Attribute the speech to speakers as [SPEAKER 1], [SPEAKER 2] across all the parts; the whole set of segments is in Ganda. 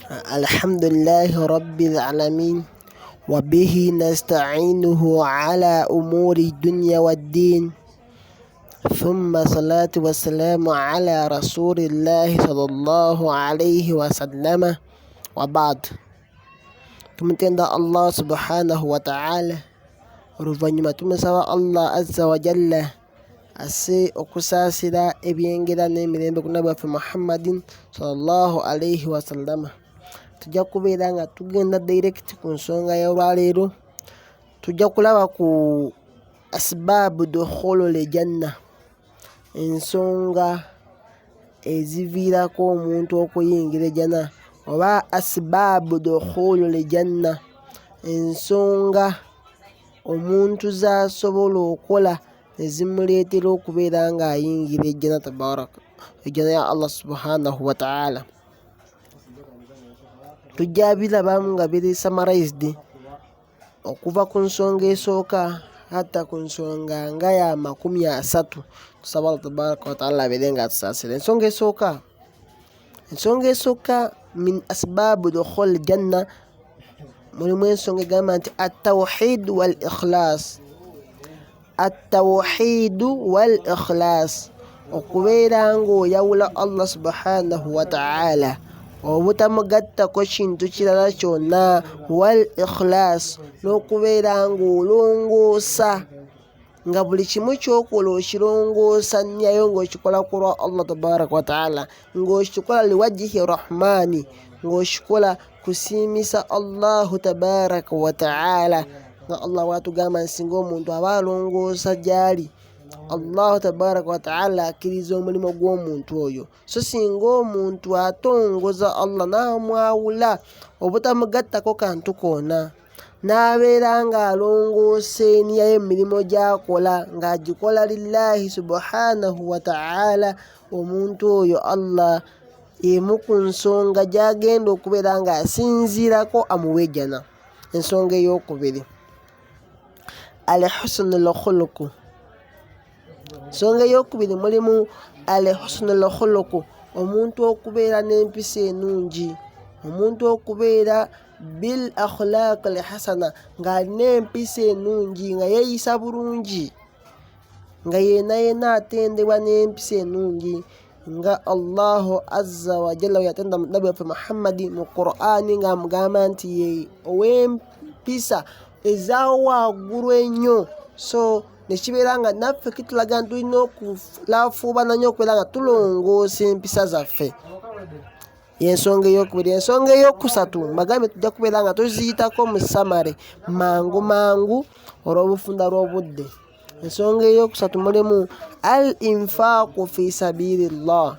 [SPEAKER 1] Alhamdulillahi rabbil alamin wabihi nasta'inuhu ala umuri dunya waddin thumma salatu wassalamu ala rasulillahi sallallahu alaihi wasallama wabad. Tumutenda Allah subhanahu wataala, oluvannyuma tumusaba Allah azza wajalla asse okusaasira ebyengera n'emirembe ku nabbi waffe Muhammadin sallallahu alaihi wasallama. Tujja kubeera nga tugenda direct ku nsonga y'olwaleero. Tujja kulaba ku asbaabu dukhulul janna, ensonga eziviirako omuntu okuyingira ejjana, oba asbaabu dukhulul janna, ensonga omuntu z'asobola okukola ezimuleetera okubeera ng'ayingira ejjana tabaraka, ejjana ya Allah subhanahu wataala. Tujja birabamu nga biri summarized okuva ku nsonga esooka hatta ku nsonga nga ya 30. Tusaba Allah tabaraka wataala abeere nga atusaasira. Ensonga esooka, ensonga esooka min asbaabu dukhul janna, mulimu ensonga egamba nti attawhid wal ikhlas. Attawhidu wal ikhlas, okubeera ng'oyawula Allah subhanahu wataala, obutamugattako kintu kirala kyonna, wal ikhlas, n'okubeera ng'olongoosa nga buli kimu ky'okola okirongoosa nnyayo ng'okikola ku lwa Allah tabaraka wataala, ng'okikola liwajihi rahmani, ng'okikola kusiimisa Allahu tabaraka wataala. Nga Allah bw'atugamba nti singa omuntu aba alongoosa gy'ali, Allahu tabaraka wataala akkiriza omulimu gw'omuntu oyo. So singa omuntu atongoza Allah n'amwawula obutamugattako kantu konna, n'abeera ng'alongoosa eniya ye mu mirimu gy'akola ng'agikola lillahi subhanahu wataala, omuntu oyo Allah emu ku nsonga gy'agenda okubeera ng'asinziirako amuwa ejjana. Ensonga ey'okubiri, alhusnul khuluku. Ensonga ey'okubiri mulimu alhusnul khuluku, omuntu okubeera n'empisa ennungi, omuntu okubeera bil akhlaq al hasana, ng'alina empisa ennungi, nga yeeyisa bulungi, nga yenna yenna atendebwa n'empisa ennungi, nga Allahu azza wa jalla bwe yatenda nabbi waffe Muhammadi mu Qur'ani ng'amugamba nti ye ow'empisa eza waggulu ennyo. So ne kibeera nga naffe kitulaga nti tulina okulafuubana nnyo okubeera nga tulongoosa empisa zaffe. Y'ensonga ey'okubiri. Ensonga ey'okusatu mbagambye tujja kubeera nga tuziyitako mu summary mangu mangu olw'obufunda lw'obudde. Ensonga ey'okusatu mulimu al infaqu fi sabilillah.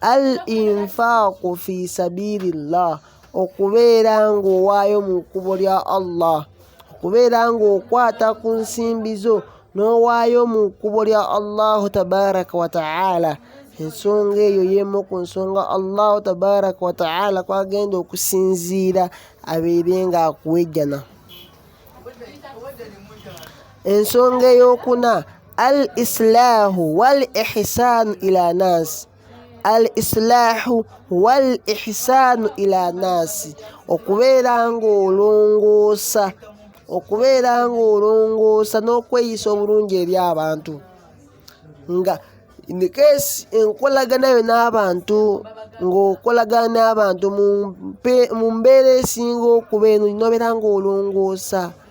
[SPEAKER 1] Al infaqu fi sabilillah, okubeera ng'owaayo mu kkubo lya Allah, okubeera ng'okwata ku nsimbi zo n'owaayo mu kkubo lya Allahu tabaraka wataala. Ensonga eyo y'emu ku nsonga Allahu tabaraka wataala kwagenda okusinziira abeere ng'akuwa ejjana. Ensonga ey'okuna, al islahu wal ihsanu ila nasi. Al islahu wal ihsanu ila nasi, okubeera ng'olongoosa, okubeera ng'olongoosa n'okweyisa obulungi eri abantu, nga in case enkolagana yo n'abantu, ng'okolagana n'abantu mu mbeera esinga okuba eno, n'obeera ng'olongoosa,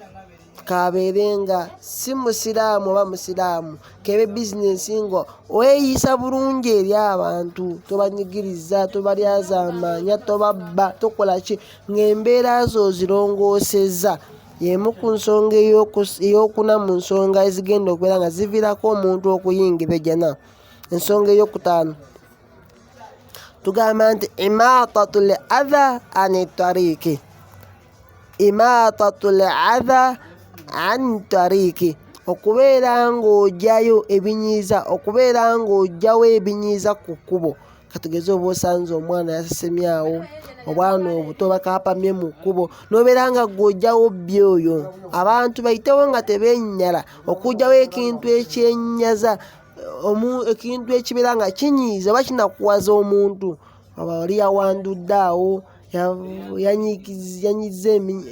[SPEAKER 1] k'abeere nga si musiraamu oba musiraamu, k'ebe bizinensi nga weeyisa bulungi eri abantu, tobanyigiriza, tobalyazaamaanya, tobabba, tokola ki, ng'embeera zo ozirongoosezza. Y'emu ku nsonga ey'okuna mu nsonga ezigenda okubeera nga ziviirako omuntu okuyingira ejjana. Ensonga ey'okutaano tugamba nti imaatatul adha ani tariiki. Imaatatul adha an tariiki, okubeera ng'ogyayo ebinyiiza, okubeera ng'ogyawo ebinyiiza ku kkubo. Katugeze oba osanze omwana yasesemyawo, obwana obuto bakaapamye mu kkubo, n'obeera nga ggwe ogyawo bbi oyo. Abantu bayitewo nga tebeenyinyala okugyawo ekintu ekyenyinyaaza, ekintu ekibeera nga kinyiiza oba kinakuwaza omuntu. Oba oli yawandudde awo,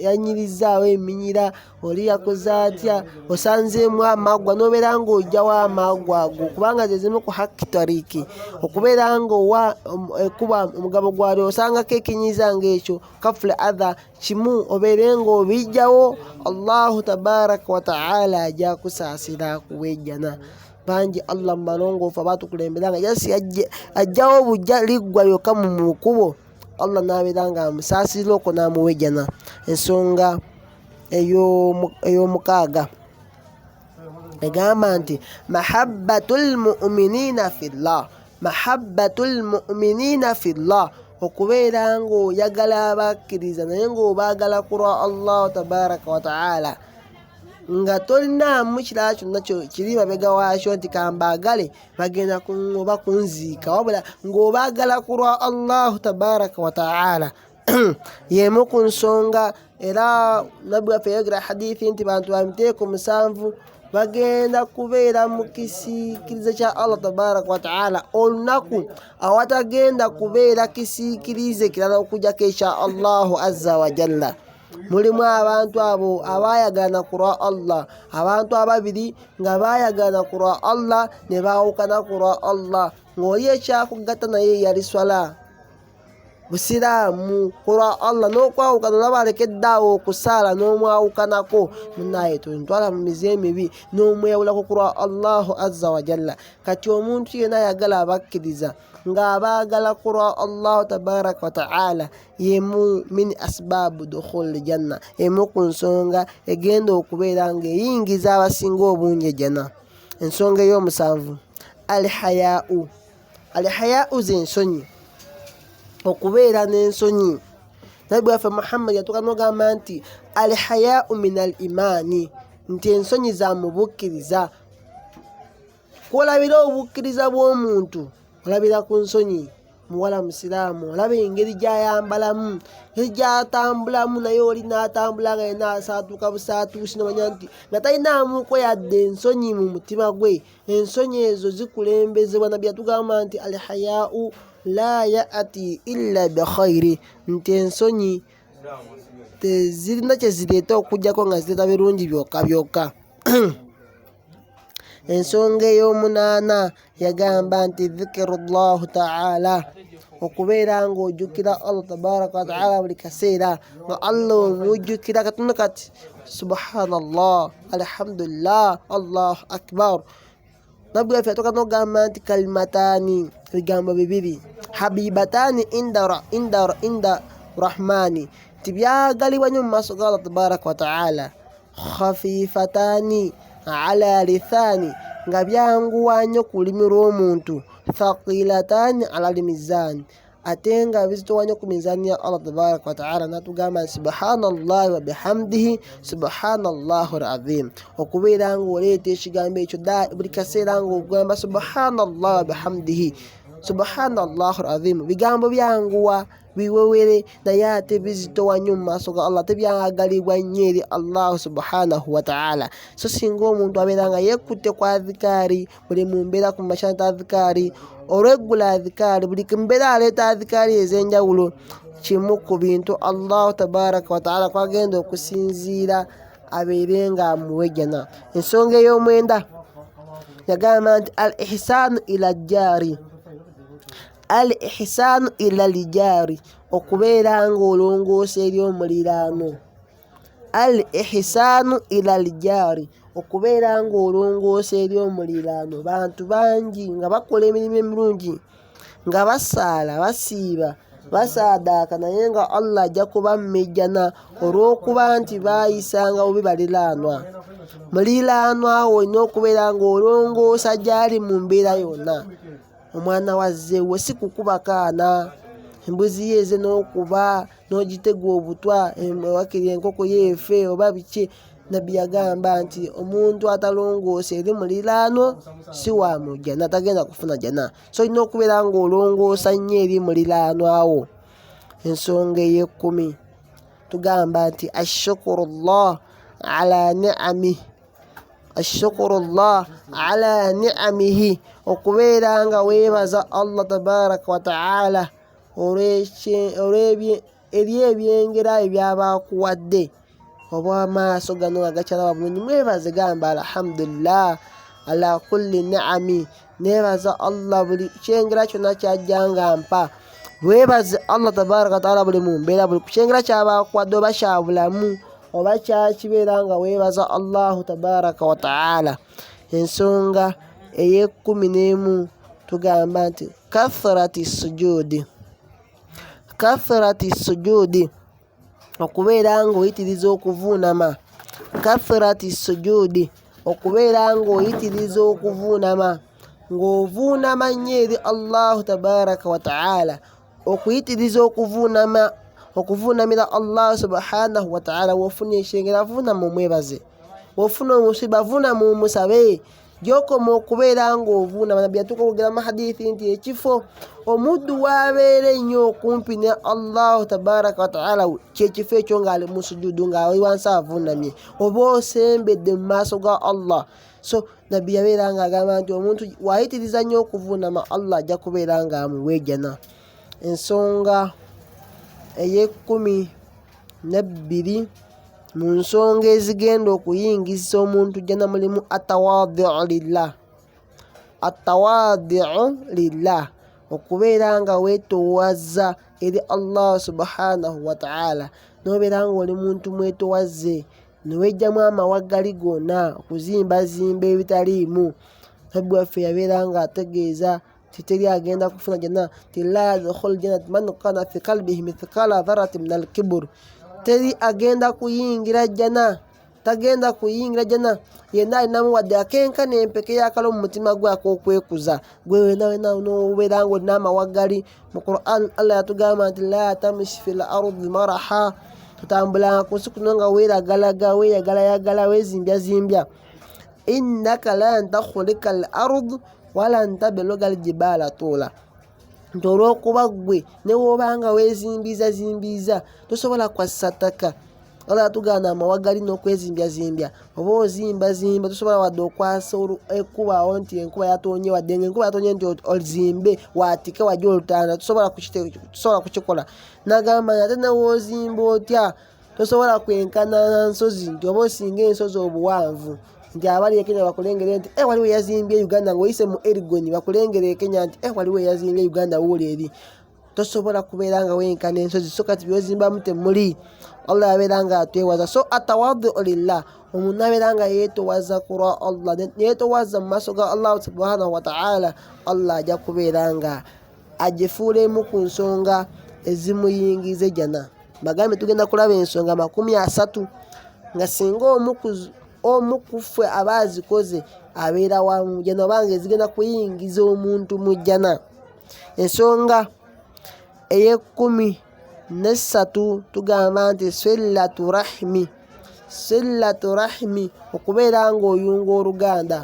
[SPEAKER 1] Yanyirizzaawo eminyira, oli yakoze atya, osanzeemu amaggwa n'obeera ng'oggyawo amaggwa ago, kubanga ze zimu ku hakki tariiki okubeera ng'owa ekkubo omugabo gwalyo, osangako ekinyiiza ng'ekyo kafula adha kimu obeere ng'obiggyawo. Allahu tabaraka wataala ajja kusaasira akuwa ejjana. Bangi Allah mu balongoofu abaatukulembera nga jasi aggyawo bujja liggwa lyokka mu kkubo, Allah n'abeera nga amusaasirira okwo n'amuwa ejjana. Ensonga ey'omukaaga egamba nti mahabbatul muminina fillah, mahabbatul muminina fillah, okubeera ng'oyagala abakkiriza naye ng'obaagala ku lwa Allahu tabaraka wataala, nga tolinaamu kirala kyonna kiri mabega waakyo nti kambaagale bagenda oba kunziika, wabula ng'obaagala ku lwa Allahu tabaraka wataala. Y'emu ku nsonga era nabbi waffe yayogera hadithi nti bantu ba miteeko 7 bagenda kubeera mu kisiikirize kya Allah tabaraka wataala olunaku awatagenda kubeera kisiikirize kirala okuggyako ekya Allahu azza wa jalla. Mulimu abantu abo abaayagana ku lwa Allah, abantu ababiri nga baayagana ku lwa Allah ne baawukana ku lwa Allah, ng'oli ekyakugatta naye yali swala busiraamu ku lwa Allah, n'okwawukana olaba alekedde awo okusaala n'omwawukanako, munnaye tontwala mu mize emibi n'omweyawulako ku lwa Allahu azza wa jalla. Kati omuntu yenna ayagala abakkiriza ng'abaagala ku lwa Allahu tabaraka wa taala, y'emu min asbaabu dukhuli janna, emu ku nsonga egenda okubeera ng'eyingiza abasinga obungi ejjana. Ensonga ey'omusanvu alhayaau, alhayaau z'ensonyi, okubeera n'ensonyi. Nabbi waffe Muhammad yatuuka n'ogamba nti alhayaau min al imaani, nti ensonyi za mu bukkiriza. Kw'olabira obukkiriza bw'omuntu olabira ku nsonyi. Muwala musiraamu olaba engeri gy'ayambalamu, engeri gy'atambulamu, naye oli n'atambula nga yenna asaatuuka busaatuusi, n'omanya nti nga talinaamuko yadde ensonyi mu mutima gwe. Ensonyi ezo zikulembezebwa. Nabbi yatugamba nti alhayaau la ya'ati illa bikhairi, nti ensonyi tezirina kye zireeta okuggyako nga zireeta birungi byokka byokka. Ensonga ey'omunaana yagamba nti dhikirullahu taala, okubeera ng'ojjukira Allah tabaraka wataala buli kaseera, nga Allah omujjukira katono kati subhanallah, alhamdulillah, allahu akbar. Nabbi waffe yatuuka n'okugamba nti kalimataani, ebigambo bibiri, habibataani inda rahmani, nti byagalibwa nnyo mu maaso ga Allah tabaraka wataala, khafifataani ala lithaani, nga byanguwa nnyo ku lulimi lw'omuntu, thaqilataani ala lmizaani, ate nga bizitowa nnyo ku mizaani ya Allah tabaraka wataala. N'atugamba nti subhanallahi wa bihamdihi subhanallahi alazim, okubeera ng'oleeta ekigambo ekyo buli kaseera ng'ogamba subhanallahi wa bihamdihi subhanallahi alazim. Bigambo byanguwa biwewere, naye ate bizitowa nnyo mu maaso ga Allah, tebyagalibwa nnyo eri Allah subhanahu wataala. So singa omuntu abeera nga yeekutte ku adhikaari buli mu mbeera, ku makya adhikaari, olweggulo adhikaari, buli mbeera aleeta adhikaari ez'enjawulo, kimu ku bintu Allahu tabaraka wataala kwagenda okusinziira abeere nga amuwa ejjana. Ensonga ey'omwenda yagamba nti al ihsaanu ila jjaari, al ihsaanu ila ljaari, okubeera ng'olongoosa eri omuliraano. Al ihsaanu ila ljaari, okubeera ng'olongoosa eri omuliraano. Bantu bangi nga bakola emirimu emirungi, nga basaala, basiiba, basaadaaka, naye nga Allah ajja kubamma ejjana olw'okuba nti baayisanga bubi baliraanwa. Muliraanwa wo olina okubeera ng'olongoosa gy'ali mu mbeera yonna. Omwana wa zzeewo si kukuba kaana, embuzi ye eze n'okuba n'ogitega obutwa, wakiri enkoko ye efe oba biki. Nabbi yagamba nti omuntu atalongoosa eri muliraano si wa mu jjana, tagenda kufuna jjana. So olina okubeera ng'olongoosa nnyo eri muliraanwa wo. Ensonga ey'ekkumi tugamba nti ashukurullah ala ni'amihi, ashukurullah ala ni'amihi, okubeera nga weebaza Allah tabaraka wataala eri ebyengera ebyo by'aba akuwadde oba amaaso gano nga gakyalaba bulungi mwebaze gamba alhamdulillah ala kulli niami nebaza Allah buli kyengera kyonna kyajja nga mpa webaze Allah tabaraka wataala buli mu mbeera buli kukyengera kyaba akuwadde oba kyabulamu oba kyakibeera nga weebaza Allahu tabaraka wataala. Ensonga ey'ekkumi n'emu tugamba nti kathrati sujuudi, kathrati sujuudi okubeera ng'oyitiriza okuvuunama, kathrati sujuudi okubeera ng'oyitiriza okuvuunama, ng'ovuunama nnyo eri Allahu tabaraka wataala. Okuyitiriza okuvuunama okuvuunamira Allah subhanahu wataala. Wofuna ekyengera vuunama omwebaze, wofuna omusiba vuunama omusabe. Gyokoma okubeera ng'ovuunama, nabbi yatuuka okwogera mu hadithi nti ekifo omuddu w'abeera ennyo okumpi ne Allahu tabaraka wataala kyekifo ekyo ng'ali mu sujudu, ng'ali wansi avuunamye, oba osembedde mu maaso ga Allah. So nabbi yabeera ng'agamba nti omuntu wayitiriza nnyo okuvuunama Allah ajja kubeera ng'amuwa ejjana. Ensonga ey'ekkumi n'ebbiri mu nsonga ezigenda okuyingiza omuntu jjana mulimu atawaadiu lillah, atawaadiu lillah, okubeera nga weetoowaza eri Allah subhanahu wataala, n'obeera ng'oli muntu mwetowaze ne weggyamu amawaggali gonna okuzimbazimba ebitaliimu. Nabbi waffe yabeera ng'ategeeza nti teri agenda kufuna jjana nti la yadkhulu jannat man kana fi kalbihi mithqala dharati min alkibur, teri agenda kuyingira jjana, tagenda kuyingira jjana yenna alinamu wadde akenkana empeke y'akalo mu mutima gwe ak'okwekuza. Gwe wena wena n'obeera ng'olina amawaggali. Mu Quran Allah yatugamba nti la tamshi fil ardi maraha, totambulanga ku nsi kuno nga weeragalaga, weeyagalayagala, weezimbyazimbya. Innaka lan takhulika al ard walan tabluga al jibala tuula, nti olw'okuba ggwe ne bw'oba nga weezimbizazimbiza tosobola kwassa ttaka. Allah yatugaana amawagali n'okwezimbyazimby, oba ozimbazimba tosobola wadde okwasa ekkubo awo nti enkuba yatonye, wadde nga enkuba yatonye nti ozimbe waatike wajje olutanda, tosobola kukikola. Nagamba ate ne w'ozimba otya tosobola kwenkana na nsozi, nti oba osinga ensozi obuwanvu, nti abali e Kenya bakulengere nti waliwo eyazimbye Uganda, ng'oyise mu Elgon bakulengere e Kenya nti waliwo eyazimbye Uganda wuuli eri. Tosobola kubeera nga wenkana ensozi, so kati byozimbamu temuli. Allah yabeera nga atwewaza. So atawadhu lillah, omuntu abeera nga yeetowaza ku lwa Allah, yeetowaza mu maaso ga Allah subhanahu wataala, Allah ajja kubeera nga agifuulemu ku nsonga ezimuyingiza ejjana. Bagambe tugenda kulaba ensonga 30 nga singa omu ku ffe aba azikoze abeera wa mu jjana, oba nga ezigenda kuyingiza omuntu mu jjana. Ensonga ey'ekkumi n'essatu tugamba nti sillatu rahimi, sillatu rahimi, okubeera ng'oyunga oluganda,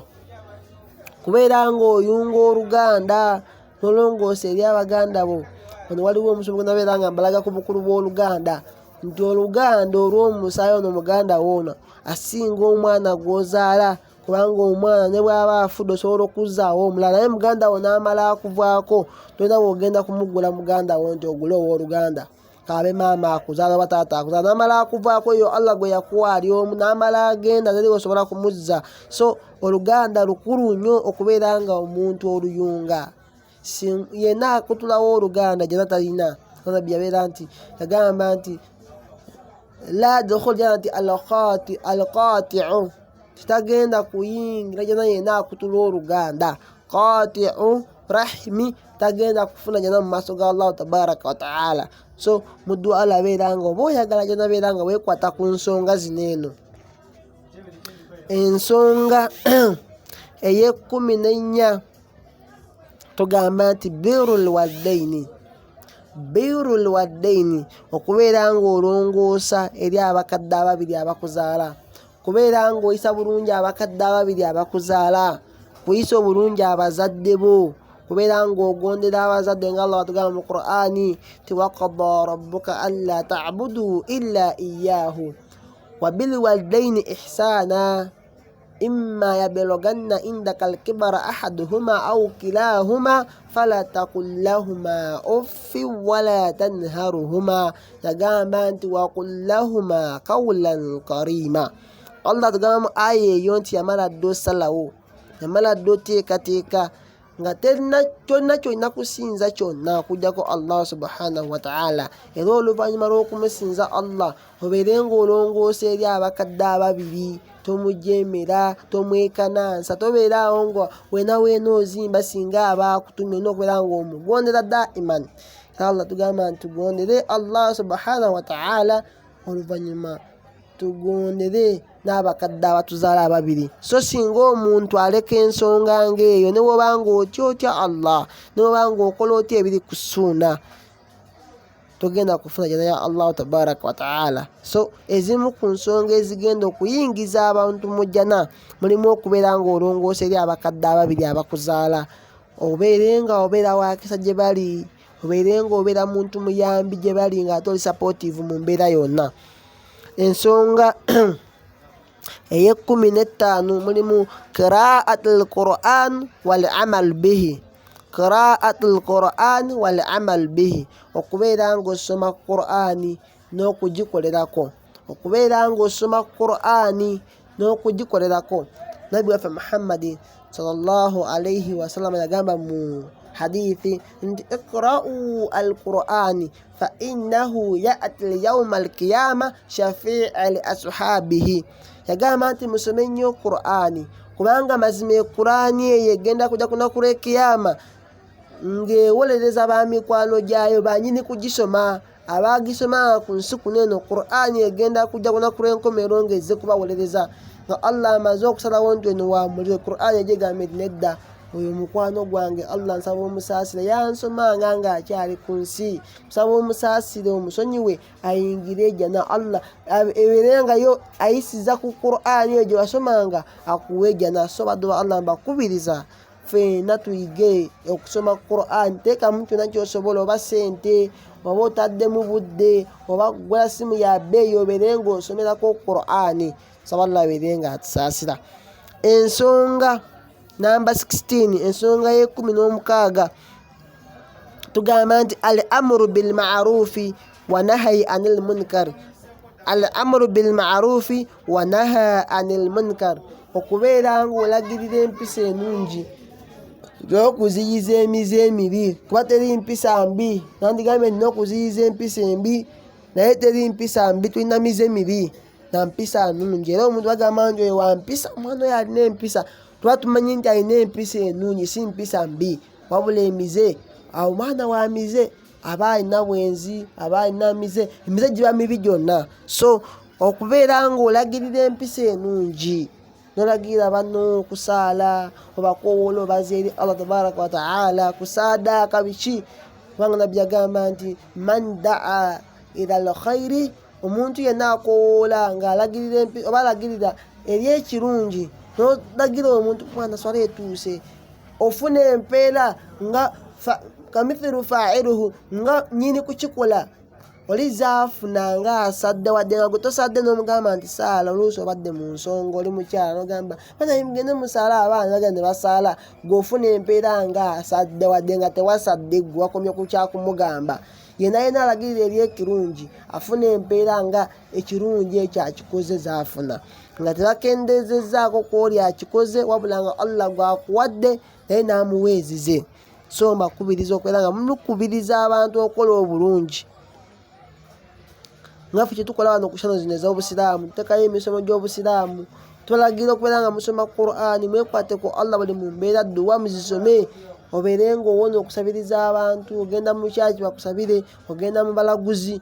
[SPEAKER 1] kubeera ng'oyunga oluganda n'olongoosa eri abaganda bo. Wano waliwo omusomo gwe nabeera nga mbalaga ku bukulu bw'oluganda, nti oluganda olw'omusaayi ono muganda wo ono asinga omwana gw'ozaala, kubanga omwana ne bw'aba afudde osobola okuzzaawo omulala, naye muganda wo n'amala akuvaako tolina bw'ogenda kumugula muganda wo nti ogule owooluganda, kaabe maama akuzaala oba taata akuzaala, n'amala akuvaako oyo Allah gwe yakuwa ali omu n'amala agenda teri osobola kumuzza. So oluganda lukulu nnyo okubeera nga omuntu oluyunga, yenna akutulawo oluganda gyonna talina. Nabbi yabeera nti yagamba nti la dukhul jannati nti alqatiu, titagenda kuyingira jjana yenna akutula oluganda. Qatiu rahimi, tagenda kufuna jjana mu maaso ga Allahu tabaraka wataala. So muddu Allah abeera nga oba oyagala jjana beera nga weekwata ku nsonga zino eno. Ensonga ey'ekkumi n'ennya tugamba nti birrul walidaini, birrul walidaini, okubeera ng'olongoosa eri abakadde ababiri abakuzaala, kubeera ng'oyisa bulungi abakadde ababiri abakuzaala, kuyisa obulungi abazadde bo, kubeera ng'ogondera abazadde nga Allah atugamba mu Qur'ani nti waqada rabbuka alla ta'budu illa iyyahu wa bil walidaini ihsana. Imma yablughanna indaka alkibara ahaduhuma au kilahuma fala taqul lahuma uffi wala tanharuhuma. Yagamba nti waqul lahuma qawlan karima. Allah atugamba mu aya eyo nti yamala dda osalawo, yamala dda oteekateeka nga tolina kyolina kusinza kyonna okuggyako Allah subhanahu wataala. Era oluvannyuma lw'okumusinza Allah obeere ng'olongoosa eri abakadde ababiri, tomujeemera, tomwekanansa, tobeeraawo nga wena weena ozimba singa aba akutumye, olina okubeera ng'omugondera daiman. Era Allah tugamba nti tugondere Allah subhanahu wataala, oluvannyuma tugondere n'abakadde abatuzaala ababiri. So singa omuntu aleka ensonga ng'eyo, ne bw'oba ng'otya otya Allah, ne bw'oba ng'okola otya ebiri ku ssuuna, togenda kufuna jana ya Allahu tabaraka wataala. So ezimu ku nsonga ezigenda okuyingiza abantu mu jjana mulimu okubeera ng'olongoosa eri abakadde ababiri abakuzaala, obeere nga obeera wakisa gye bali, obeere ng'obeera muntu muyambi gye bali, ng'ate oli supportive mu mbeera yonna. Ensonga ey'ekkumi n'ettaano mulimu qiraat al Quran wal amal bihi. Qiraat al Quran wal amal bihi, okubeera ng'osoma Qur'ani n'okugikolerako, okubeera ng'osoma Qur'ani n'okugikolerako. Nabbi waffe Muhammadi sallallahu alaihi wasallama yagamba mu hadithi nti iqra'u al Qur'ani fa innahu ya'ti yauma alqiyama shafi'a li ashabihi. Yagamba nti musome nnyo Qur'ani, kubanga mazima equr'ani eyo egenda kujja ku lunaku lw'ekiyama ng'ewolereza ba mikwano gyayo banyini kugisoma, abagisomanga ku nsi kuno eno. Qur'ani egenda kujja ku lunaku lw'enkomerero ng'ezze kubawolereza, nga Allah amaze okusalawo nti eno wa muliro. Qur'ani ejegamba nti nedda, oyo mukwano gwange Allah nsaba omusaasire, yansomanga ng'akyali ku nsi, nsaba omusaasire omusonyiwe ayingire ejjana. Allah ebeere nga yo ayisiza ku Qur'ani eyo gye wasomanga akuwe ejjana. So baddu ba Allah, mbakubiriza ffenna tuyige okusoma Qur'an. Teekamu kyonna ky'osobola, oba ssente, oba otaddemu budde, oba kugula simu ya bbeeyi, obeere ng'osomerako Qur'ani. Nsaba Allah abeere nga atusaasira. Ensonga namba 16, ensonga y'ekkumi n'omukaaga, tugamba nti al amuru bil ma'rufi wa nahayi anil munkar. Al amuru bil ma'rufi wa naha anil munkar, okubeera ng'olagirira empisa ennungi n'okuziyiza emize emibi, kuba teri mpisa mbi. Nandigambye nina okuziyiza empisa embi, naye teri mpisa mbi, tulina mize mibi na mpisa nnungi. Era omuntu bagamba nti oyo wa mpisa, omwana oyo alina empisa, tuba tumanyi nti alina empisa ennungi, si mpisa mbi, wabula emize. Awo omwana wa mize aba alina bwenzi, aba alina mize, emize giba mibi gyonna. So okubeera ng'olagirira empisa ennungi, nolagirira banno okusaala, obakoowoola obaza eri Allah tabaraka wataala, kusaadaaka biki, kubanga nabbi yagamba nti man daa ila lkhairi, omuntu yenna akowoola ng'alagirira oba alagirira eri ekirungi, n'olagira omuntu mwana swala etuuse, ofuna empeera nga kamithiru failuhu, nga nyini kukikola oli zaafuna ng'asadde, wadde nga gwe tosadde n'omugamba nti saala, oluusi obadde mu nsonga oli mukyala n'ogamba bana mugende musaala, abaana bagenda ne basaala, gwe ofuna empeera ng'asadde wadde nga tewasadde, gwe wakomye ku kyakumugamba. Yenna yenna alagirira eri ekirungi afuna empeera nga ekirungi ekyo akikoze zaafuna, nga tebakendezezzaako kw'oli akikoze, wabula nga Allah gwakuwadde naye n'amuwa ezize. So mbakubiriza okubeera nga mukubiriza abantu okukola obulungi, nga ffe kyetukola wano ku channel zino ez'Obusiraamu, tuteekayo emisomo gy'Obusiraamu, tubalagira okubeera nga musoma Qur'ani, mwekwate ku Allah buli mu mbeera, dduwa muzisome, obeere ng'owona okusabiriza abantu, ogenda mu kyaki bakusabire, ogenda mu balaguzi.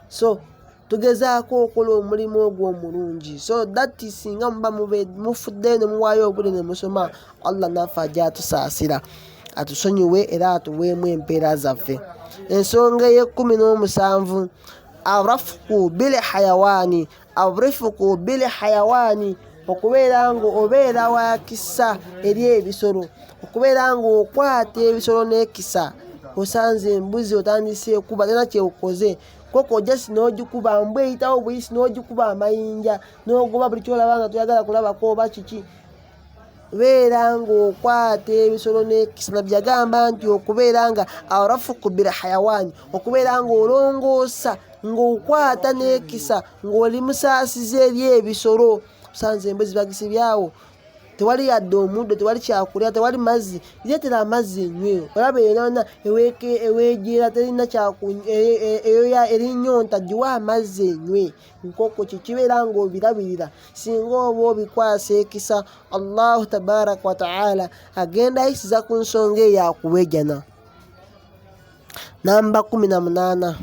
[SPEAKER 1] So tugezaako okukola omulimu ogwo omulungi, so that singa muba mufuddeyo ne muwaayo obudde ne musoma, Allah naffe ajja atusaasira, atusonyiwe era atuweemu empeera zaffe. Ensonga ey'ekkumi n'omusanvu, arafuku bil hayawaani, arifuku bil hayawaani, okubeera nga obeera wa kisa eri ebisolo, okubeera ng'okwata ebisolo n'ekisa. Osanze embuzi otandise ekuba, tena kyeokoze koko just n'ogikuba, mbwa eyitawo buyisi n'ogikuba amayinja, n'ogoba buli kyolaba nga toyagala kulabako oba kiki. Beera ng'okwata ebisolo n'ekisa. Nabbi yagamba nti okubeera nga arafuku bil hayawaani, okubeera ng'olongoosa, ng'okwata n'ekisa, ng'oli musaasizi eri ebisolo. Osanze embuzi bagisibyawo, tewali yadde omuddo, tewali kyakulya, tewali mazzi, leetera amazzi enywe. Olaba eyona eweejeera, terina kyakunywa, eri nnyonta, giwe amazzi enywe. Nkoko kikibeera ng'obirabirira, singa oba obikwasa ekisa, Allahu tabaraka wataala agenda ayisiza ku nsonga eyo akuwa ejjana. Namba 18,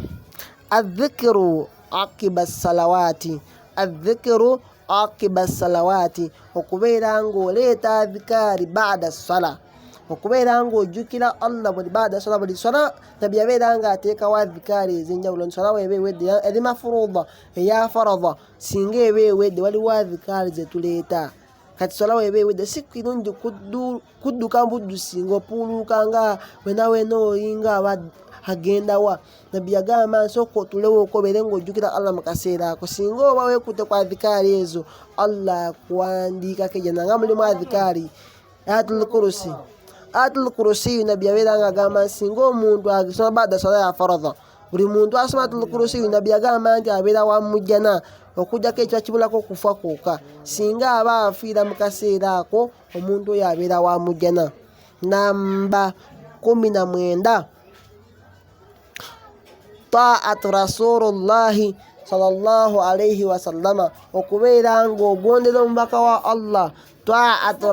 [SPEAKER 1] adhikiru akiba salawaati, adhikiru akiba salawaati, okubeera ng'oleeta adhikaari baada sala, okubeera ng'ojjukira Allah buli baada sala, buli sala. Nabbi yabeera ng'ateekawo adhikaari ez'enjawulo. Nsala weeba ewedde eri mafuruda, eya faradha, singa eba ewedde waliwo adhikaari ze tuleeta. Kati swala weeba ewedde si kirungi kudduka buddusi ng'opuuluuka nga wena wena olinga aba agendawa. Nabbi yagamba, nsooka otulewo okobeere ng'ojjukira Allah mu kaseera ako. Singa oba weekutte ku adhikaari ezo, Allah akuwandiikako ejjana, nga mulimu adhikaari ayatul kurusi. Ayatul kurusiyu nabbi yabeera nga agamba singa omuntu agisoma baada swala ya faradha, buli muntu asoma ayatul kurusiyu, nabbi yagamba nti abeera wa mujjana okujjako ekiba kibulako okufa kwokka. Singa aba afiira mu kaseera ako, omuntu oyo abeera wa mujjana. Namba 19, taatu rasulullahi sallallahu alaihi wasallama, okubeera ng'ogondera omubaka wa Allah. Taatu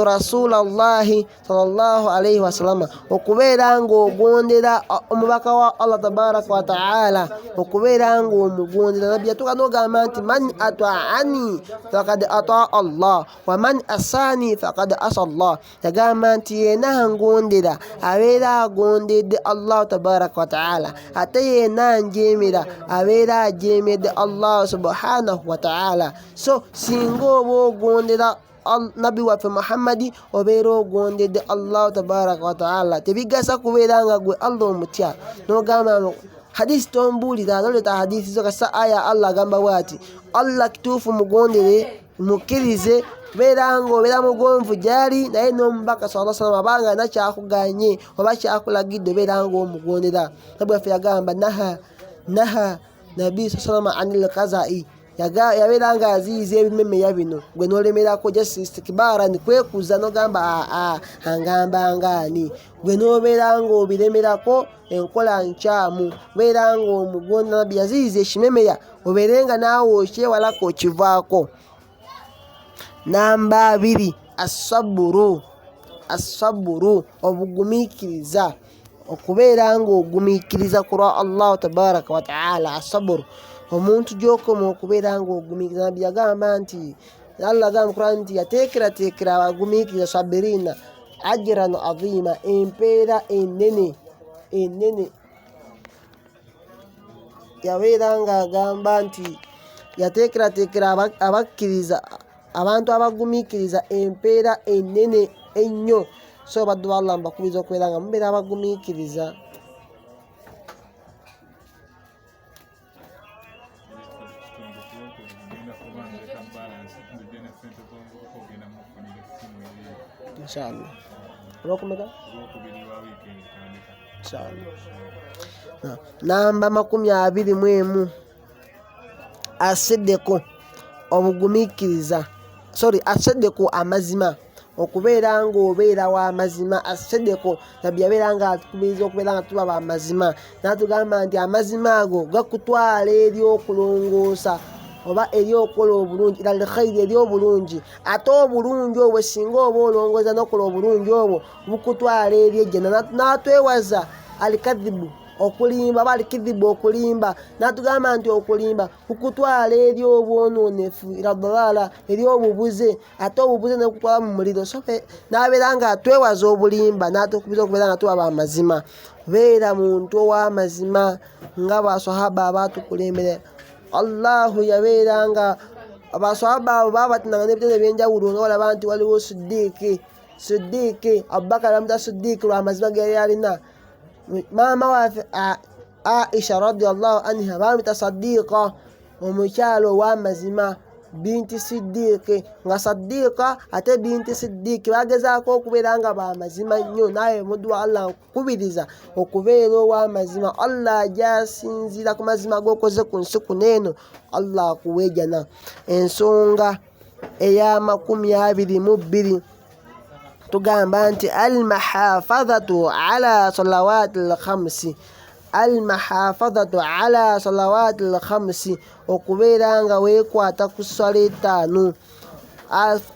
[SPEAKER 1] rasulallahi sallallahu alaihi wasallama, okubeera ng'ogondera omubaka wa Allah tabaraka wataala, okubeera ng'omugondera. Nabbi yatuuka n'ogamba nti man ataani fakad ataa Allah wa man asaani fakad asa Allah. Yagamba nti yena ngondera abeera agondedde Allah tabaraka wataala, ate yena njeemera abeera ajeemedde Allah subhanahu wataala. So singa oba ogondera nabbi waffe Muhammadi, obeera ogondedde Allah tabaraka wataala. Tebigasa kubeera nga gwe Allah omutya n'ogamba hadisi tombuulira, noleeta hadisi zo kasa aya Allah agamba bwati. Allah kituufu mugondere, mukkirize, beera ng'obeera mugonvu gyali, naye n'omubaka sallallahu alaihi wasallam abanga alina kyakuganye oba kyakulagidde, obeera ng'omugondera. Nabbi waffe yagamba naha nabi sallallahu alaihi anil kazai, yabeera ng'aziyiza ebimemeya bino, gwe n'olemerako just istikbaran, kwekuza n'ogamba aa angamba ngaani, gwe n'obeera ng'obiremerako, enkola nkyamu. Beera ng'omugonda. Nabbi yaziyiza ekimemeya, obeere nga naawe okyewalako, okivaako. Namba 20, asaburu, asaburu, obugumiikiriza, okubeera ng'ogumiikiriza ku lwa Allahu tabaraka wataala. Asaburu, omuntu gy'okoma okubeera ng'ogumiikiriza. Nabbi yagamba nti Allah agamba mu Quran nti yateekerateekera abagumiikiriza, sabirina, ajiran azima, empeera enene enene. Yabeera ng'agamba nti yateekerateekera abakkiriza, abantu abagumiikiriza, empeera enene ennyo. So baddu ba Allah, mbakubiriza okubeera nga mubeera abagumiikiriza. Inshallah olwokumeka, inshallah. Namba 21, aseddeko obugumiikiriza, sorry, aseddeko amazima, okubeera ng'obeera w'amazima. Aseddeko, nabbi yabeera nga atukubiriza okubeera nga tuba bamazima, n'atugamba nti amazima ago gakutwala eri okulongoosa oba eri okukola obulungi, ila lkhairi, eri obulungi. Ate obulungi obwo singa oba olongooza n'okola obulungi obwo, bukutwala eri ejjana. N'atwewaza alikadhibu, okulimba, oba alikidhibu, okulimba, n'atugamba nti okulimba kukutwala eri obwonoonefu, ila dalala, eri obubuze, ate obubuze nekutwala mu muliro. So n'abeera nga atwewaza obulimba, n'atukubiza okubeera nga tuba bamazima. Beera muntu ow'amazima nga basahaba abaatukulembera. Allahu yabeera nga abasahaba abo baabatinanga n'ebitone ebyenjawulo, nga balaba nti waliwo Siddiiki. Siddiiki. Abubakar bamuta Siddiiki lwa mazima ge yali alina. Maama waffe Aisha radiallahu anha bamuyita Sadiika, omukyala ow'amazima, binti Siddiiki, nga Sadiika ate binti Siddiiki. Bagezaako okubeera nga bamazima nnyo. Naawe muddu wa Allah, nkukubiriza okubeera ow'amazima. Allah ajasinziira ku mazima g'okoze ku nsi kuno eno, Allah akuwa ejjana. Ensonga eya 22 tugamba nti almahafadhatu ala salawati lkhamsi, almahafadhatu ala salawati lkhamsi, okubeera nga weekwata ku swala etaano.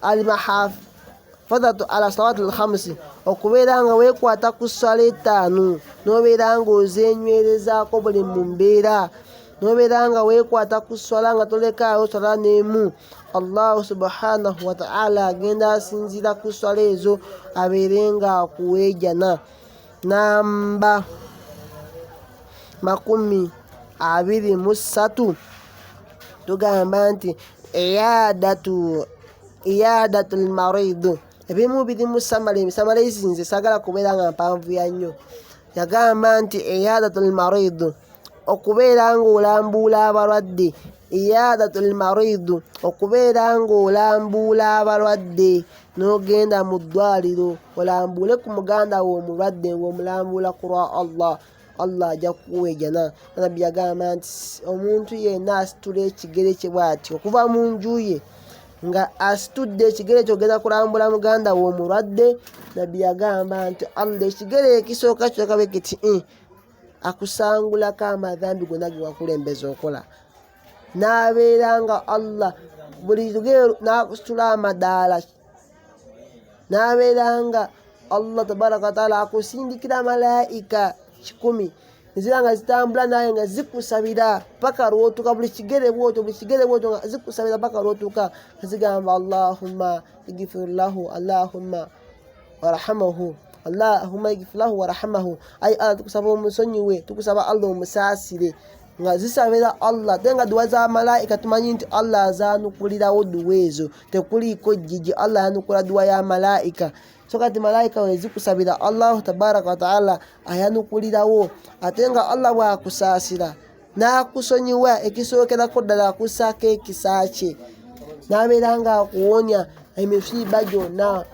[SPEAKER 1] Almahafadhatu ala salawati lkhamsi, okubeera nga weekwata ku swala etaano, n'obeera nga ozenywerezaako buli mu mbeera, n'obeera nga weekwata ku swala nga tolekaawo swala n'emu. Allahu subhanahu wataala agenda asinziira ku swala ezo abeere nga akuwa ejjana. Namba 23 tugamba nti iyadatu lmaridu. Ebimu birimu summary, summarize, nze saagala kubeera nga mpanvuya nnyo. Yagamba nti iyadatu lmaridu, okubeera ng'olambuula abalwadde. Iyadatu lmaridu, okubeera ng'olambuula abalwadde, n'ogenda mu ddwaliro olambuule ku muganda wo omulwadde, ng'omulambuula ku lwa Allah, Allah ajja kukuwa ejjana. Nabbi yagamba nti omuntu yenna asitula ekigere kye bw'ati okuva mu nju ye, nga asitudde ekigere kye ogenda kulambula muganda we omulwadde, nabbi yagamba nti Allah ekigere ekisooka kyokka bwe kiti akusangulako amadhambi gonna ge wakulembeza okola, n'abeera nga Allah buli lugero n'akusitula amadaala, n'abeera nga Allah tabaraka wataala akusindikira malayika 100 nezira nga zitambula naye nga zikusabira paka lwotuuka. Buli kigere bwotyo, buli kigere bwotyo nga zikusabira paka lwotuuka, nga zigamba allahumma igfir lahu, allahumma warhamahu, allahumma igfir lahu warhamahu, ayi Allah tukusaba omusonyiwe, tukusaba Allah omusaasire, nga zisabira Allah. Ate nga duwa za malayika tumanyi nti Allah azanukulirawo duwa ezo, tekuliiko jjiji. Allah ayanukula duwa ya malayika. So kati malayika wezikusabira, Allahu tabaraka wataala ayanukulirawo. Ate nga Allah bwakusaasira n'akusonyiwa, ekisookerako ddala akussaako ekisa kye, n'abeera nga akuwonya emisiiba gyonna.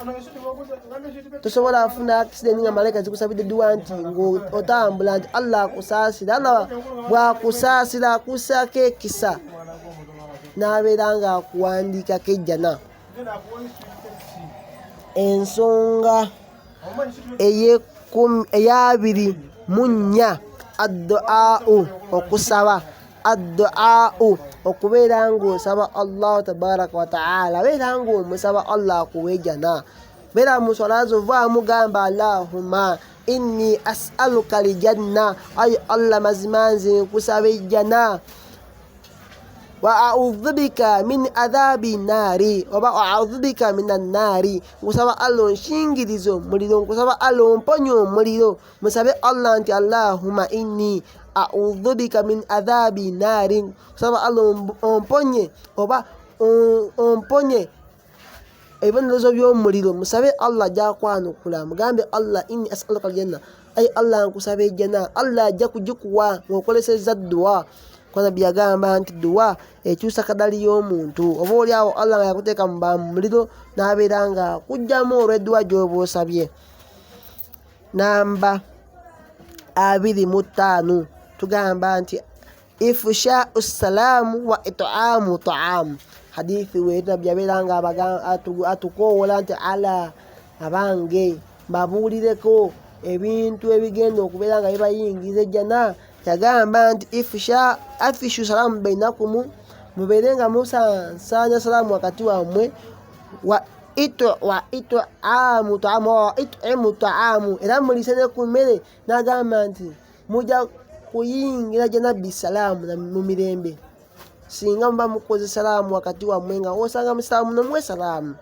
[SPEAKER 1] Tosobola afuna accident nga malayika zikusabidde duwa nti ng'otambula nti Allah akusaasira. Allah bwakusaasira akussaako ekisa, n'abeera nga akuwandiikako ejjana. Ensonga eya 24, adduau, okusaba. Adduau, okubeera ng'osaba Allahu tabaraka wataala, beera ng'omusaba Allah akuwa ejjana. Beera mu swala zo vaamu gamba allahumma inni asaluka ljanna, ayi Allah mazima nze nkusaba ejjana, wa audhu bika min adhabi naari, oba audhu bika min annaari, nkusaba Allah onshingirize omuliro, nkusaba Allah omponye omuliro. Musabe Allah nti allahumma inni audhu bika min adhabi naari, nkusaba Allah omponye oba omponye ebibonerezo by'omuliro. Musabe Allah ajja kwanukula. Mugambe Allah inni asaluka aljanna, ayi Allah nkusaba ejjana. Allah ajja kugikuwa ng'okolesezza dduwa, kuba nabbi yagamba nti dduwa ekyusa kadali y'omuntu. Oba oli awo Allah nga yakuteeka mu muliro, n'abeera nga akugjamu olw'edduwa gy'oba osabye. Namba 25 tugamba nti ifshau salaamu wa itaamu taamu. Hadithi wetu nabbi yabeera nga atukoowola nti ala abange mbabuulireko ebintu ebigenda okubeera nga bibayingiza ejjana. Yagamba nti afishu salaamu bainakumu, mubeere nga musansaanya salaamu wakati wammwe, wa itaamu taamu wa itimu taamu, era muliise ne ku mmere. N'agamba nti mujja kuyingira jjana bisalaamu, mu mirembe, singa muba mukoze salaamu wakati wammwe, nga osanga musiraamu nomuwe salaamu.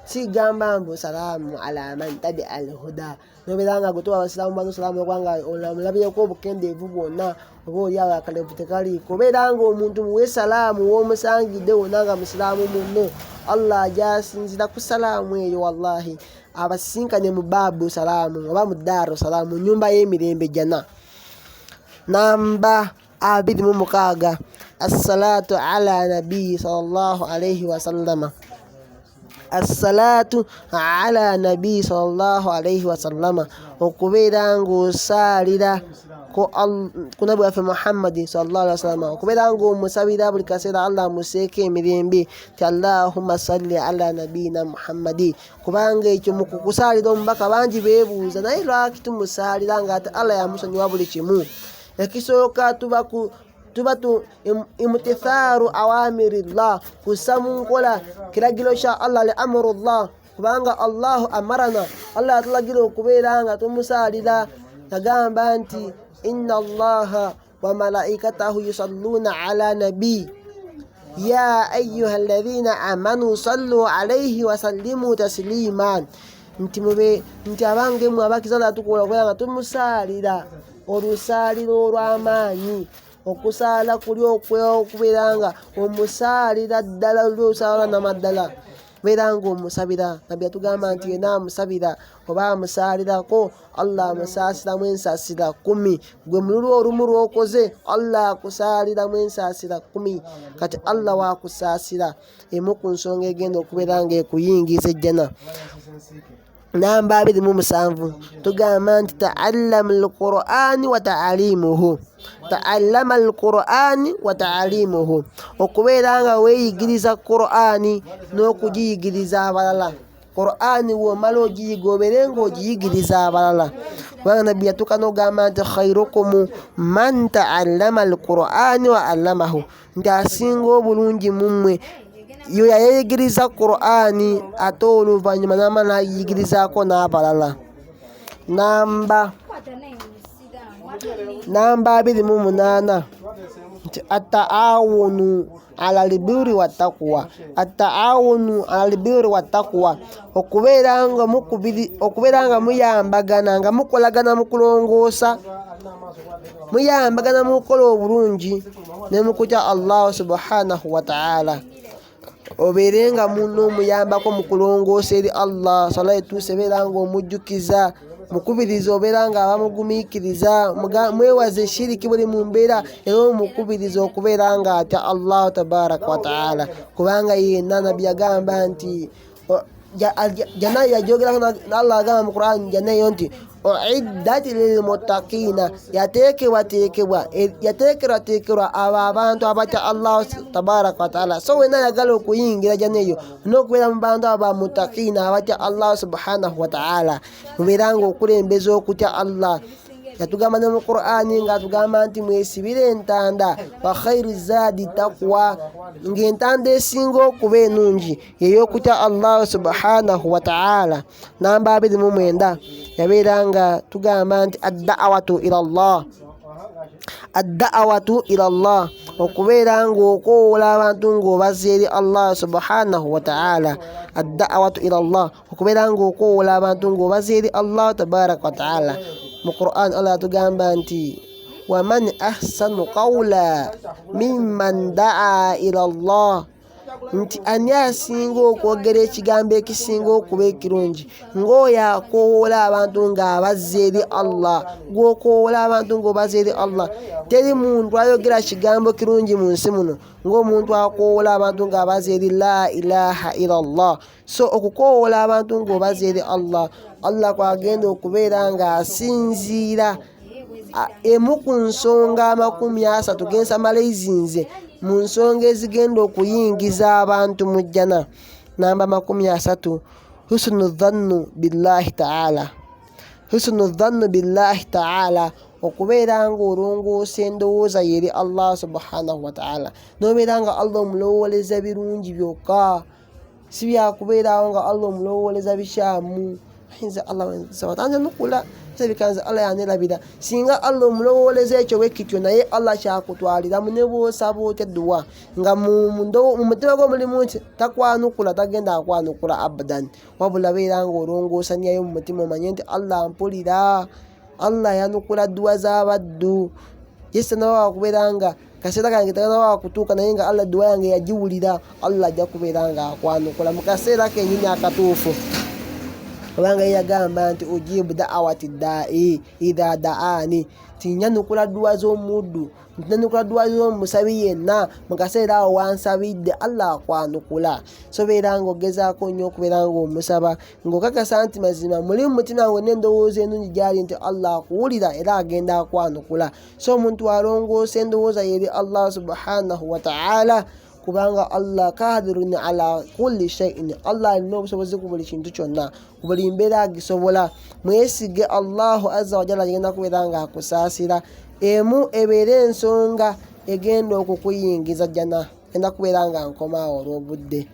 [SPEAKER 1] Sigamba mbu salaamu ala man tabia al huda, nobeera nga gwe towa abasiraamu bano salaamu okubanga omulabireko obukendeevu bwonna oba oli awo akalevu tekaliiko. Obeera nga omuntu muwe salaamu w'omusangidde wonna nga musiraamu munno, Allah ajasinzira ku salaamu eyo. Wallahi abasisinkane mu baabu salaamu oba mu daaru salaamu, mu nnyumba y'emirembe jjana. Namba 26, assalatu ala nabiyi sallallahu alaihi wasallama. Assalatu ala nabiyi sallallahu alaihi wasallama, okubeera ng'osaalira ku nabbi waffe Muhammadi sallallahu alaihi wasallama, okubeera ng'omusabira buli kaseera Allah amuseeko emirembe, nti Allahumma salli ala nabiyina Muhammadi. Kubanga ekyo mu kukusaalira omubaka bangi beebuuza, naye lwaki tumusaalira nga ate Allah yamusonyiwa buli kimu? Ekisooka tuba ku tuba tu imtithaaru awamirillah, kussa mu nkola kiragiro kya Allah, li amrullah, kubanga Allahu amarana, Allah yatulagira okubeera nga tumusaalira. Yagamba nti inna Allaha wa malaikatahu yusalluna ala nabi ya ayuha alladhina amanu sallu alaihi wasallimu taslima, nti mube nti abange mwe abakiza Allah tukola okubeera nga tumusaalira olusaaliro olw'amaanyi, okusaala kuli okubeera nga omusaalira ddala luli osaala namaddala, beera nga omusabira. Nabbi yatugamba nti yena amusabira oba amusaalirako Allah amusaasiramu ensaasira 10. Gwe mululu olumu lw'okoze Allah akusaaliramu ensaasira 10. Kati Allah wakusaasira emu ku nsonga egenda okubeera nga ekuyingiza ejjana. Namba 27 tugamba nti ta'allama al-Qur'ani wa ta'alimuhu, ta'allama al-Qur'ani wa ta'alimuhu, okubeera nga weeyigiriza Qur'ani n'okugiyigiriza abalala. Qur'ani w'omala ogiyiga obeere ng'ogiyigiriza abalala, kubanga nabbi yatuuka n'ogamba nti khairukum man ta'allama al-Qur'ani wa 'allamahu, nti asinga obulungi mu mmwe yo yayigiriza Qur'ani ate oluvannyuma n'amala n'ayigirizaako n'abalala. Namba 28 nti attaawunu ala albirri wattaqwa, attaawunu ala albirri wattaqwa, okubeera nga mukubiri, okubeera nga muyambagana, nga mukolagana mu kulongoosa, muyambagana mu kukola obulungi ne mu kutya Allah subhanahu wa ta'ala. Obeere nga munno omuyambako mu kulongoosa eri Allah, swala etuuse beera ng'omujjukiza, mukubiriza obeera nga abamugumiikiriza, mwewaze shiriki buli mu mbeera, era omukubiriza okubeera nga atya Allah tabaraka wa ta'ala, kubanga yenna nabbi yagamba nti jana yajogerako Allah agamba mu Qur'an jana eyo nti uiddat lilmuttaqina, yateekerwateekerwa abo abantu abatya Allah tabaraka wa ta'ala. So wenna ayagala okuyingira jana eyo n'okubeera mu bantu abo bamuttaqina abatya Allah subhanahu wa ta'ala, mubeera nga okulembeza okutya Allah. Yatugamba ne mu Qur'ani ng'atugamba nti mwesibire entanda, wa khairu zaadi taqwa, ng'entanda esinga okuba ennungi ey'okutya Allah subhanahu wa ta'ala. Namba 29 yabeera nga tugamba nti ad-da'watu ila Allah, ad-da'watu ila Allah, okubeera ng'okowoola abantu ng'obazza eri Allah subhanahu wa ta'ala. Ad-da'watu ila Allah, okubeera ng'okowoola abantu ng'obazza eri Allah tabaraka wa ta'ala. Mu Qur'an Allah atugamba nti waman ahsanu qawla mimman da'a ila Allah, nti ani asinga okwogera ekigambo ekisinga okuba ekirungi ng'oyo akowoola abantu ng'abazza eri Allah. Gw'okowoola abantu ng'obazza eri Allah, teri muntu ayogera kigambo kirungi mu nsi muno ng'omuntu akowoola abantu ng'abazza eri la ilaha illallah. So okukowoola abantu ng'obazza eri Allah, Allah kwagenda okubeera ng'asinziira emu ku nsonga 30 gensamalizinze mu nsonga ezigenda okuyingiza abantu mu jjana. Namba 30, husnu dhannu billahi ta'ala, husnu dhannu billahi ta'ala, okubeera ng'olongoosa endowooza ye eri Allah subhanahu wa ta'ala, n'obeera nga Allah omulowooleza birungi byokka, si byakubeerawo nga Allah omulowooleza bikyamu. Ayinza Allah nukula Kirabika nze Allah yanerabira. Singa Allah omulowooleza ekyo bwe kityo, naye Allah kyakutwaliramu ne bw'osaba otya dduwa nga mu mutima gwo mulimu nti takwanukula, tagenda akwanukula abadan. Wabula beera ng'olongoosanyayo mu mutima, omanye nti Allah mpulira, Allah ayanukula dduwa z'abaddu. Ye sinabawa kubeera nga kaseera kange tekanabawa kutuuka, naye nga Allah dduwa yange yagiwulira, Allah ajja kubeera nga akwanukula mu kaseera kenyini akatuufu, kubanga ye yagamba nti ujibu da'awati da'i idha da'ani, tinyanukula dduwa z'omuddu, ntinanukula dduwa z'omusabi yenna mu kaseera awo wansabidde, Allah akwanukula. So beera nga ogezaako nnyo okubeera nga omusaba ng'okakasa nti mazima muli mu mutima gwe n'endowooza ennungi gyali nti Allah akuwulira era agenda akwanukula. So omuntu alongoosa endowooza ye eri Allah subhanahu wa ta'ala, kubanga Allah kadirun ala kulli shay'in, Allah alina obusobozi ku buli kintu kyonna, ku buli mbeera agisobola. Mwesige Allahu azza wa jalla, agenda kubeera nga akusaasira. Emu ebeere ensonga egenda okukuyingiza jjana. Genda kubeera nga nkomaawo olw'obudde.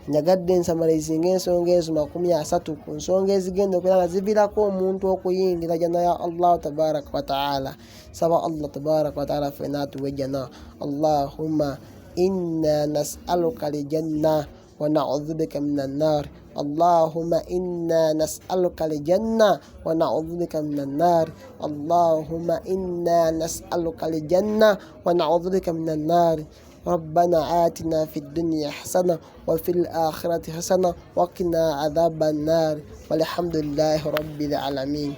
[SPEAKER 1] Njagadde nsamalizinga ensonga ezo 30 ku nsonga ezigenda okubeera nga ziviirako omuntu okuyingira jjana ya Allah tabaraka wa taala. Saba Allah tabaraka wa taala ffenna atuwe jjana. Allahumma inna nas'aluka aljanna wa na'udhu bika minan nar. Allahumma inna nas'aluka aljanna wa na'udhu bika minan nar. Allahumma inna nas'aluka aljanna wa na'udhu bika minan nar. ربنا آتنا في الدنيا حسنة وفي الآخرة حسنة وقنا عذاب النار، والحمد لله رب العالمين.